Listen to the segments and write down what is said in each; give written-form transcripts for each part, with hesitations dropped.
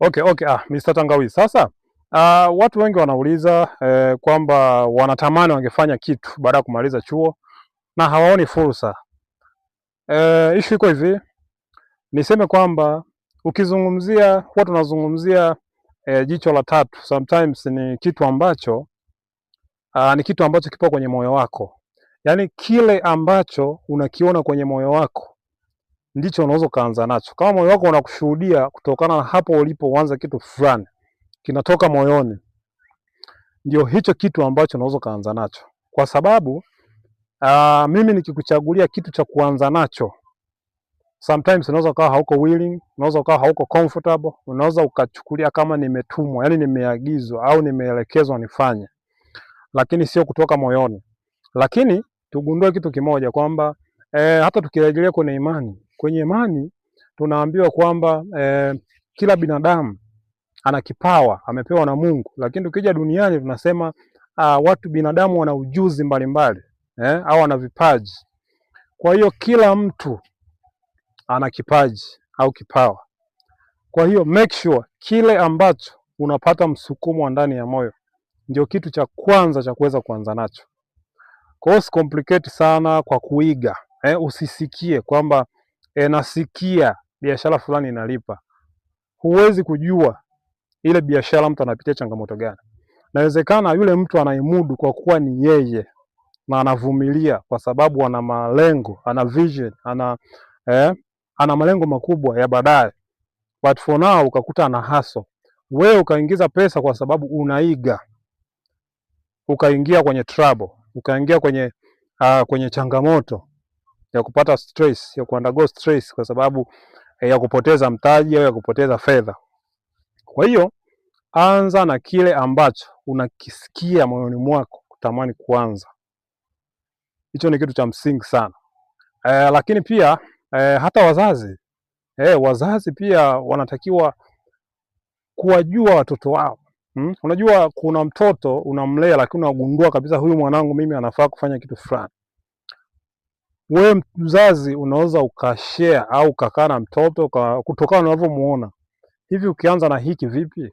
Okay. Ah, Mr. Tangawizi. Sasa watu wengi wanauliza kwamba wanatamani wangefanya kitu baada ya kumaliza chuo na hawaoni fursa. Issue iko hivi, niseme kwamba ukizungumzia, huwa tunazungumzia jicho la tatu. Sometimes ni kitu ambacho kipo kwenye moyo wako, yaani kile ambacho unakiona kwenye moyo wako ndicho unaweza ukaanza nacho. Kama moyo wako unakushuhudia kutokana na hapo ulipo uanze kitu fulani, kinatoka moyoni, ndio hicho kitu ambacho unaweza ukaanza nacho, kwa sababu mimi nikikuchagulia kitu cha kuanza nacho, sometimes unaweza ukawa hauko willing, unaweza ukawa hauko comfortable, unaweza ukachukulia kama nimetumwa, yani nimeagizwa au nimeelekezwa nifanye, lakini sio kutoka moyoni. Lakini tugundue kitu kimoja kwamba hata tukirejelea kwenye imani tunaambiwa kwamba kila binadamu ana kipawa amepewa na Mungu, lakini tukija duniani tunasema watu binadamu wana ujuzi mbalimbali au wana vipaji. Kwa hiyo kila mtu ana kipaji au kipawa. Kwa hiyo make sure kile ambacho unapata msukumo wa ndani ya moyo ndio kitu cha kwanza cha kuweza kuanza nacho. Kwa hiyo usicomplicate sana kwa kuiga usisikie kwamba nasikia biashara fulani inalipa. Huwezi kujua ile biashara mtu anapitia changamoto gani. Nawezekana yule mtu anaimudu kwa kuwa ni yeye na anavumilia kwa sababu ana malengo, ana vision, ana malengo makubwa ya baadaye. But for now ukakuta ana hustle. Wewe ukaingiza pesa kwa sababu unaiga, ukaingia kwenye trouble, ukaingia kwenye changamoto ya kupata stress, ya kuundergo stress kwa sababu ya kupoteza mtaji au ya kupoteza fedha. Kwa hiyo anza na kile ambacho unakisikia moyoni mwako kutamani kuanza. Hicho ni kitu cha msingi sana. Lakini pia hata wazazi pia wanatakiwa kuwajua watoto wao. Unajua kuna mtoto unamlea lakini unagundua kabisa huyu mwanangu mimi anafaa kufanya kitu fulani. Wewe mzazi unaweza ukashare au ukakaa na mtoto kutokana na unavyomuona. Hivi ukianza na hiki vipi?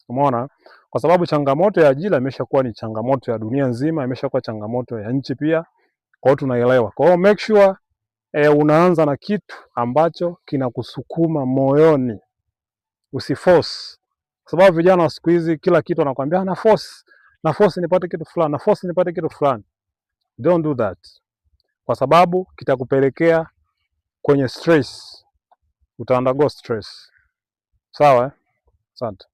Umeona? Kwa sababu changamoto ya ajira imeshakuwa ni changamoto ya dunia nzima, imeshakuwa changamoto ya nchi pia. Kwa hiyo tunaelewa. Kwa hiyo make sure unaanza na kitu ambacho kinakusukuma moyoni, usiforce. Kwa sababu vijana wa siku hizi kila kitu anakuambia na force, na force nipate kitu fulani, na force nipate kitu fulani. Don't do that, kwa sababu kitakupelekea kwenye stress, uta undergo stress. Sawa eh? Asante.